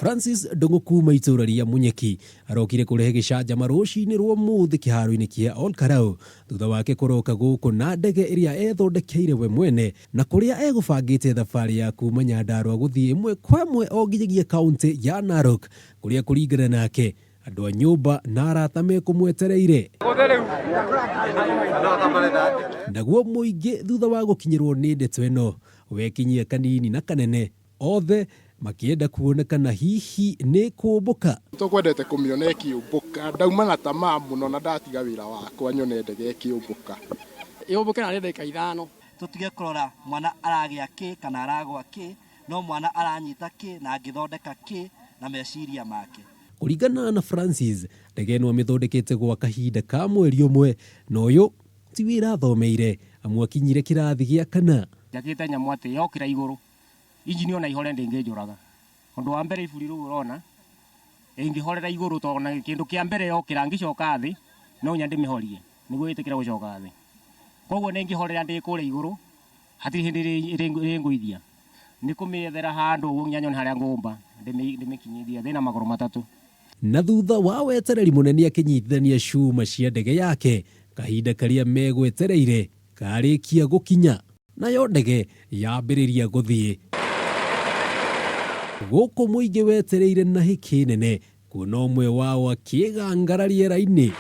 Francis Ndũng'ũ kuma itũũra rĩa Munyeki arokire kũrehe gĩcanjama rũcinĩ rwa ũmũthĩ kĩharo-inĩ kĩa Ol Kalou thutha wake kũroka gũkũ na ndege ĩrĩa ethondekeire we mwene na kũrĩa egũbangĩte thabarĩ ya kuma Nyandarua gũthiĩ ĩmwe kwa ĩmwe o nginyagia kaũntĩ ya Narok kũrĩa kũringana nake andũ a nyũmba na arata mekũmwetereire. Naguo mũingĩ thutha wa gũkinyĩrwo nĩ ndeto ĩno wekinyia kanini na kanene othe makĩenda kuona kana hihi nĩ kũmbũka. Tũkwendete kũmĩona ĩkĩũmbũka. Ndauma na tamaa mũno na ndatiga wĩra wakwa nyone ndege ĩkĩũmbũka. Yũmbũke narĩ ndagĩka ithano. Tũtige kũrora mwana aragĩa kĩ kana aragwa kĩ, no mwana aranyita kĩ na angĩthondeka kĩ na meciria make. Kũringana na Francis, ndege ĩno amĩthondekete gwa kahinda ka mweri ũmwe na ũyũ ti wĩra athomeire amu akinyire kĩrathi gĩa kana. Njakĩte nyamũ atĩ yokĩra igũrũ injini ona ihore ndĩngĩnjũraga. Ũndũ wa mbere iburi rĩu ũrona ĩngĩhorera igũrũ tondũ ona kĩndũ kĩa mbere yokĩra ngĩcoka thĩ no nginya ndĩmĩhorie nĩguo ĩtĩkĩre gũcoka thĩ. Koguo nĩngĩhorera ndĩ kũrĩa igũrũ hatirĩ hĩndĩ ĩrĩngũithia. Nĩ kũmĩethera handũ ũguo nginya nyone harĩa ngũmba ndĩmĩkinyithie thĩ na magũrũ matatũ. Na thutha wa wetereri mũnene akĩnyitithania cuma cia ndege yake kahinda karĩa megwetereire karĩkia gũkinya nayo ndege yambĩrĩria gũthiĩ. Gũkũ mũingĩ wetereire na hĩkĩ nene kuona ũmwe wao akĩgangara rĩera-inĩ.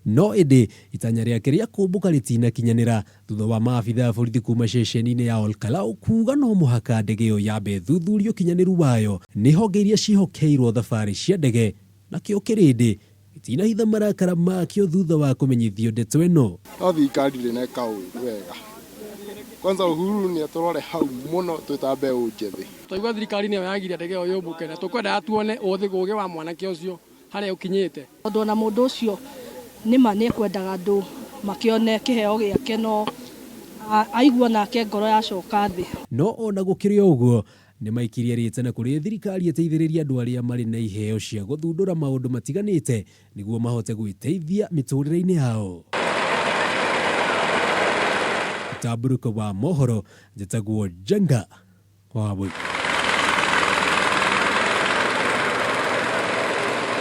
No ĩndĩ itanya rĩake rĩa kũmbũka rĩtinakinyanĩra thutha wa maabitha a borithi kuma ceceni-inĩ ya Ol Kalou kuga no mũhaka ndege ĩyo yambe ĩthuthurie ũkinyanĩru wayo nĩ honge iria ciĩhokeirwo thabarĩ cia ndege nakĩo kĩrĩndĩ gĩtinahitha marakara makĩo thutha wa kũmenyithio ndeto ĩno. No thirikari ndĩneka ũru wega. Kwanza Uhuru nĩ atũrore hau mũno twĩ ta mbeũ njĩthĩ. Twaigua thirikari nĩyo yagiria ndege ĩyo yũmbũke na tũkwendaga tuone ũũgĩ wa mwanake ũcio harĩa ũkinyĩte. Tondũ ona mũndũ ũcio nĩma nĩ ekwendaga andũ makĩone kĩheo gĩake no aigua nake ngoro yacoka thĩ. No ona gũkĩrĩ o ũguo, nĩ maikirie rĩtana kũrĩ thirikari ĩteithĩrĩrie andũ arĩa marĩ na iheo cia gũthundũra maũndũ matiganĩte nĩguo mahote gwĩteithia mĩtũrĩre-inĩ yao. Mũtambũrũko wa mohoro, njĩtagwo Njenga wa Wũigo.